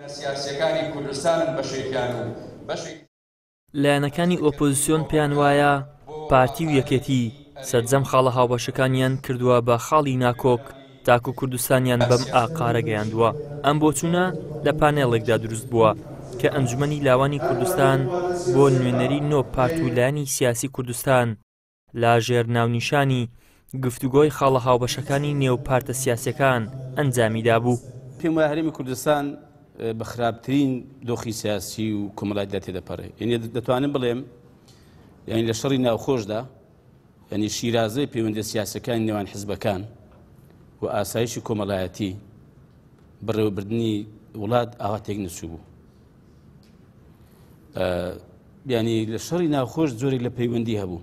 سیاسیەکانی کوردستانن بەشێکیان و بەشێکی. لایەنەکانی ئۆپۆزسیۆن پێیان وایە پارتی و یەکێتی سەرجەم خاڵە هاوبەشەکانیان کردووە بە خاڵی ناکۆک تاکو کوردستانیان بەم ئاقارە گەیاندووە. ئەم بۆچوونە لە پانێڵێکدا دروست بووە کە ئەنجومەنی لاوانی کوردستان بۆ نوێنەری نۆ پارت و لایەنی سیاسی کوردستان لە ژێر ناونیشانی گفتوگۆی خاڵە هاوبەشەکانی نێو پارتە سیاسیەکان ئەنجامی دابوو. پێم وایە هەرێمی کوردستان بە خراپترین دۆخی سیاسی و کۆمەڵایەتیدا تێدەپەڕێ. یعنی دەتوانم بڵێم یعنی لە شەڕی ناوخۆشدا یعنی شیرازەی پەیوەندیە سیاسەکانی نێوان حزبەکان و ئاسایشی کۆمەڵایەتی بەڕێوەبردنی وڵات ئاوا تێک نەچوو بوو. ینی لە شەڕی ناوخۆش جۆرێک لە پەیوەندی هەبوو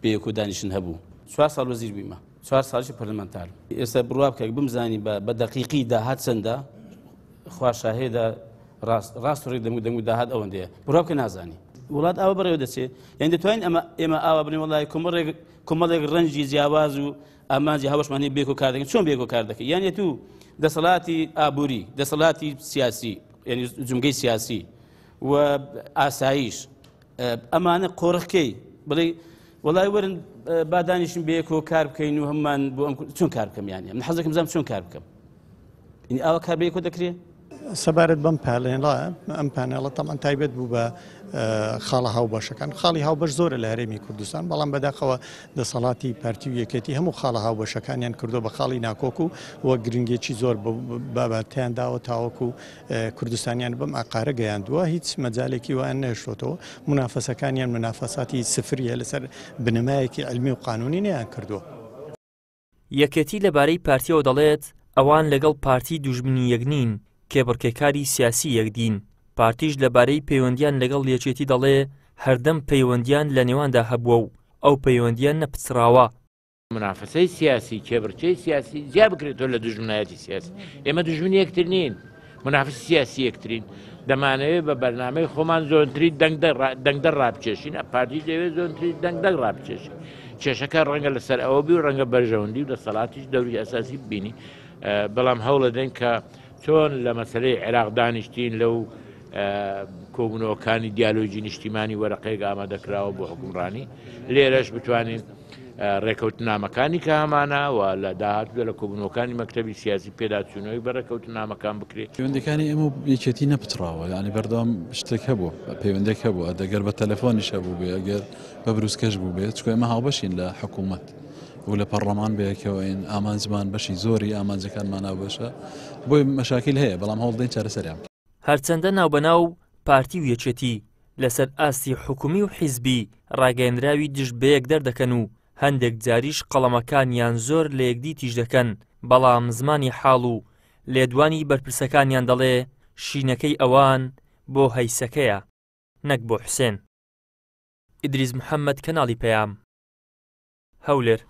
بەیەکۆ دانیشن هەبوو چوار ساڵ وەزیر بوویمە چوار ساڵی پەرلەمانتار ئێستا بڕوا بکە بمزانی بە بە دەقیقی داهات چەندە خوا شاهێدە ڕاست ڕاست ڕێک دەم و دەنگ و داهات ئەوەندەیە بڕوا بکە نازانی وڵات ئاوا بەڕێوە دەچێت یان دەتوانین ئەمە ئێمە ئاوا بنێ وڵای کۆمەڵێک کۆمەڵێک ڕەنجی جیاواز و ئامانجی هاوبەشمان هەیە بێکۆ کار دەکەین چۆن بێکۆ کار دەکەین یان تو دەسەڵاتی ئابووری دەسەڵاتی سیاسی یعنی جمگەی سیاسی و ئاسایش ئەمانە قۆرخکەی بڵێ وڵای وەرن با دانیشن بەیەکەوە کار بکەین و هەممان بۆ ئەم چۆن کار بکەم یانە من حەزەکەم زانم چۆن کار بکەم یعنی ئاوا کار بەیەکەوە دەکرێت سەبارەت بەم پالێنڵە ئەم پانێڵە تەمان تایبەت بوو بە خاڵە هاوبەشەکان خاڵی هاوبەش زۆرە لە هەرێمی کوردستان بەڵام بەداخەوە دەسەڵاتی پارتی و یەکێتی هەموو خاڵە هاوبەشەکانیان کردو بە خاڵی ناکۆک و وە گرنگێکی زۆر بابەتیان داوە تاوەکو کوردستانیان بەم ئاقارە گەیاندووە هیچ مەجالێکی وایان نەهێشتۆتەوە مونافەسەکانیان مونافەساتی سفریە لەسەر بنەمایەکی عیلمی و قانونی نەیان کردووە. یەکێتی لەبارەی پارتیەوە دەڵێت، ئەوان لەگەڵ پارتی دوژمنی یەک نین، کێبڕکێکاری سیاسی یەکدین. پارتیش لەبارەی پەیوەندیان لەگەڵ یەکێتی دەڵێ، هەردەم پەیوەندیان لەنێواندا هەبووە و ئەو پەیوەندییە نەپچڕاوە. مونافەسەی سیاسی، کێبڕکێی سیاسی جیا بکرێتەوە لە دوژمنایەتی سیاسی. ئێمە دوژمنی یەکتر نین، مونافسی سیاسی یەکترین. دەمانەوێت بە بەرنامەی خۆمان زۆرترین دەنگدەر ڕابکێشین، پارتیش دەیەوێت زۆرترین دەنگدەر ڕابکێشێت. کێشەکە ڕەنگە لەسەر ئەوە بی و ڕەنگە بەرژەوەندی و دەسەڵاتیش دەوری ئەساسی ببینی، بەڵام هەوڵەدەین کە چۆن لە مەسەلەی عێراق دانیشتین لەو کۆبوونەوەکانی دیالۆگی نیشتیمانی وەرەقەیەک ئامادەکراوە بۆ حکومڕانی لێرەش بتوانین ڕێکەوتنامەکانی کە هەمانە و لە داهاتوودا لە کۆبوونەوەکانی مەکتەبی سیاسی پێداچوونەوەی بە ڕێکەوتنامەکان بکرێت. پەیوەندیەکانی ئێمە و یەکێتی نەپچڕاوە یانی بەردەوام شتێک هەبوو پەیوەندێک هەبوو ئەگەر بە تەلەفۆنیش هەبوو بێ ئەگەر بە بروسکەش بوو بێت چکە ئێمە هاوبەشین لە حکوومەت و لە پەرلەمان بەیەکەوەین ئامانجمان بەشی زۆری ئامانجەکانمان هاوبەشە بۆی مەشاکیل هەیە بەڵام هەوڵدەین چارەسەریان بکەین. هەرچەندە ناوبەناو پارتی و یەکێتی لەسەر ئاستی حکومی و حیزبی ڕاگەیەنراوی دژ بەیەک دەردەکەن و هەندێک جاریش قەڵەمەکانیان زۆر لە یەکدی تیژ دەکەن، بەڵام زمانی حاڵ و لێدوانی بەرپرسەکانیان دەڵێ شینەکەی ئەوان بۆ هەیسەکەیە نەک بۆ حوسێن. ئیدریس محەمەد کەناڵی پەیام. هەولێر.